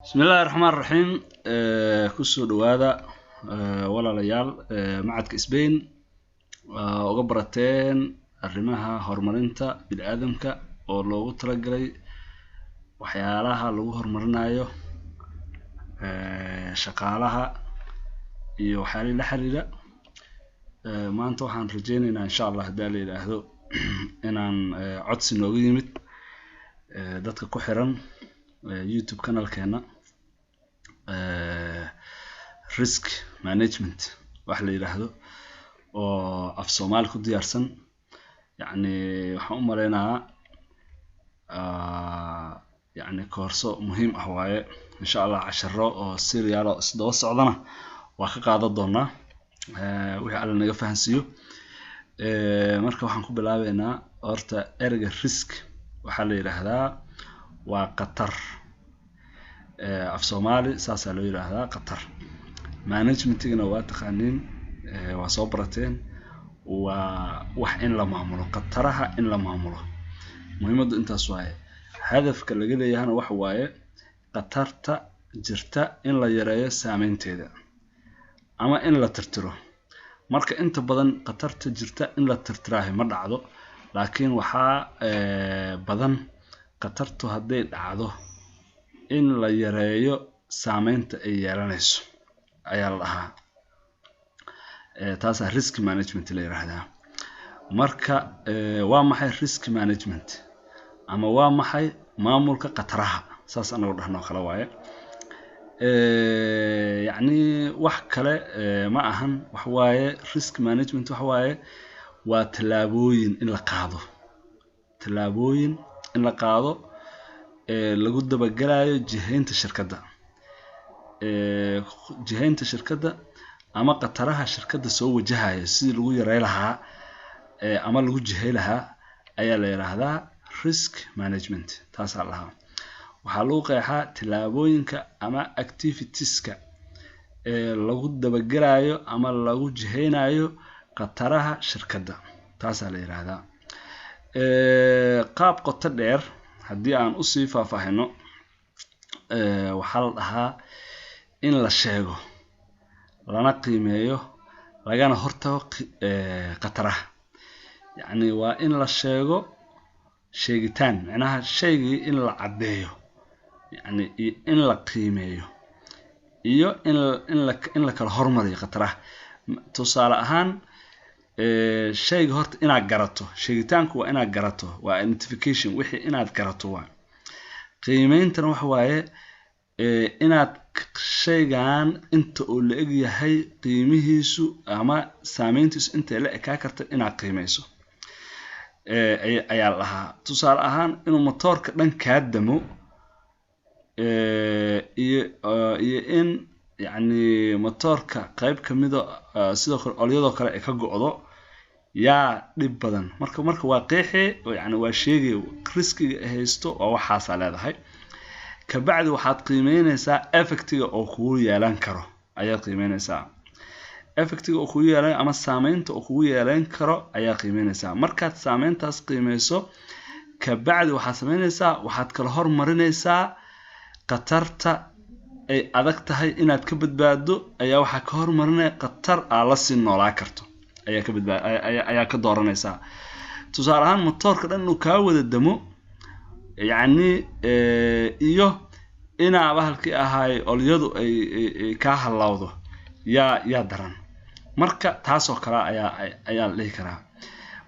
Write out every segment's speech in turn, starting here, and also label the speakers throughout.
Speaker 1: Bismillahi raxmaan raxiim. Kusoo dhawaada walaalayaal macadka Spain uga barateen arrimaha horumarinta bini-aadamka oo loogu talagalay waxyaalaha lagu horumarinayo shaqaalaha iyo waxyaalihii la xiriira. Maanta waxaan rajeyneynaa, insha Allah, haddaa la yidhaahdo, inaan codsi nooga yimid dadka ku xiran YouTube kanalkeena, risk management wax la yidhaahdo oo af Soomaali ku diyaarsan. Yacni waxaan u maleynayaa, yacni koorso muhiim ah waaye. Insha Allah casharo oo serial oo isdaba socdana waa ka qaadan doonaa wixii Alla naga fahansiiyo. Marka waxaan ku bilaabeynaa horta ereyga risk. Waxaa la yidhaahdaa waa khatar, af Soomaali saasaa loo yidhaahdaa khatar. Managementigana waa taqaaniin, waa soo barateen, waa wax in la maamulo, khataraha in la maamulo. Muhiimaddu intaas waaye. Hadafka laga leeyahana waxa waaye khatarta jirta in la yareeyo saameynteeda ama in la tirtiro. Marka inta badan khatarta jirta in la tirtiraahi ma dhacdo, laakiin waxaa badan khatartu hadday dhacdo in la yareeyo saameynta ay yeelanayso ayaa la dhahaa. Taasaa risk management la yiraahdaa. Marka waa maxay risk management ama waa maxay maamulka khataraha? Saas anagu dhahno kale waaye. Yacni wax kale ma ahan, wax waaye risk management wax waaye waa tallaabooyin in la qaado, tallaabooyin in la qaado lagu dabagalayo jihaynta shirkadda, jihaynta shirkadda ama khataraha shirkadda soo wajahaya sidii lagu yarey lahaa ama lagu jihay lahaa ayaa la yidhaahdaa risk management. Taasaa lahaa. Waxaa lagu qeexaa tallaabooyinka ama activitieska ee lagu dabagelayo ama lagu jihaynayo khataraha shirkadda, taasaa la yidhaahdaa. Qaab qoto dheer haddii aan usii faahfaahino, waxaa la dhahaa in la sheego lana qiimeeyo lagana hortago khataraha. Yacni waa in la sheego, sheegitaan macnaha shaygii in la caddeeyo, yacni iyo in la qiimeeyo iyo in la kala hormariyo khataraha. Tusaale ahaan, shayga horta inaad garato, sheegitaanku waa inaad garato, waa identification, wixii inaad garato. Waa qiimeyntana waxa waaye inaad shaygan inta uu la eg yahay qiimihiisu ama saameyntiisu intay la ekaa karto inaad qiimeyso ayaa la dhahaa. Tusaale ahaan, inuu motoorka dhan kaa damo iyo in yacni motoorka qayb kamida, sidoo kale olyadoo kale ay ka go'do, yaa dhib badan? Marka waa qeexee, yani waa sheegay riskiga haysto waa waxaasaa leedahay. Kabacdi waxaad qiimeyneysaa effectiga oo kugu yeelan karo ayaad qiimeyneysaa, effectiga oo kugu yeelan ama saameynta oo kugu yeelan karo ayaa qiimeyneysaa. Markaad saameyntaas qiimeyso kabacdi waxaad sameyneysaa, waxaad kala hormarineysaa khatarta ay adag tahay inaad ka badbaado ayaa waxaa ka hormarinaya khatar aa lasii noolaa karto ayaa ka badbaad ayaa ka dooranaysaa. Tusaale ahaan, motoorka dhan inuu kaa wada damo, yacni iyo inaa bahalkii ahaay olyadu ay kaa hallawdo, yaa daran? Marka taasoo kale ayaa la dhihi karaa.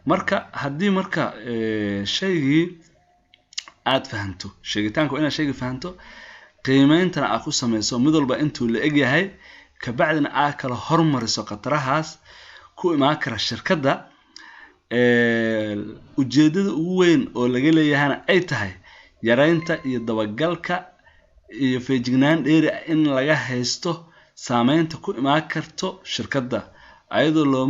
Speaker 1: Marka haddii marka shaygii aad fahanto, sheegitaanka waa inaad shayga fahanto, qiimeyntana aad ku sameyso mid walba intuu la eg yahay, kabacdina aad kala hormariso khatarahaas ku imaan kara shirkadda. Ujeedada ugu weyn oo laga leeyahana ay tahay yareynta iyo dabagalka iyo feejignaan dheeri ah in laga haysto saameynta ku imaan karto shirkadda, ayadoo loo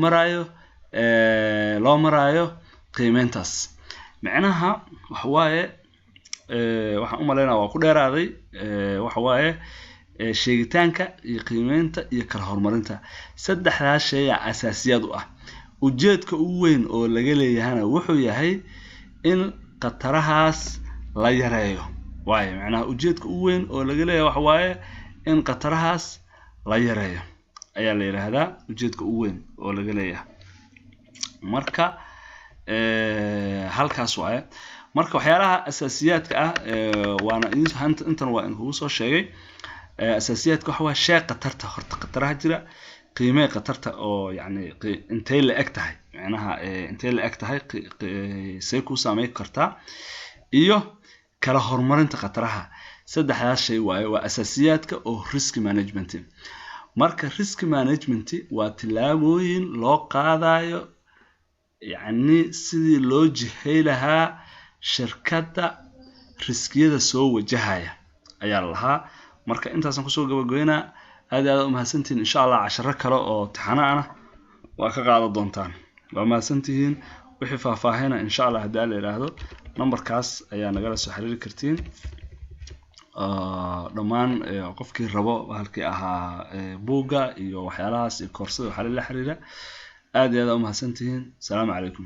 Speaker 1: maraayo qiimeyntaas. Micnaha waxa waaye, waxaan u malaynaya waa ku dheeraaday, waxa waaye sheegitaanka iyo qiimeynta iyo kala horumarinta, saddexdaas shay aa asaasiyaad u ah. Ujeedka ugu weyn oo laga leeyahana wuxuu yahay in khatarahaas la yareeyo. Waayo macnaha ujeedka ugu weyn oo laga leeyahay waxa waaye in khatarahaas la yareeyo ayaa la yidhaahdaa, ujeedka ugu weyn oo laga leeyahay. Marka halkaas waaye. Marka waxyaalaha asaasiyaadka ah waana intan waa inkugu soo sheegay. Asaasiyaadka waxa waaye sheeg khatarta, horta khataraha jira, qiimee khatarta oo yacni intay la eg tahay, macnaha intay la eg tahay, say kuu saameyn kartaa, iyo kala horumarinta khataraha. Saddexdaas shay waaye, waa asaasiyaadka oo risk management. Marka risk management waa tillaabooyin loo qaadayo yacni sidii loo jihay lahaa shirkadda riskiyada soo wajahaya ayaa la lahaa. Marka intaasaan kusoo gabagabeynaa. Aad iyo aad umahadsantihiin. Insha Allah casharo kale oo taxano ana waa ka qaadan doontaan. Waa mahadsantihiin. Wixii faahfaahina insha Allah haddii la yidhaahdo numberkaas ayaa nagala soo xiriiri kartiin dhammaan qofkii rabo halkii ahaa buugga iyo waxyaalahaas iyo koorsada waxaa la xiriira. Aad iyo aad umahadsantihiin. Asalaamu calaykum.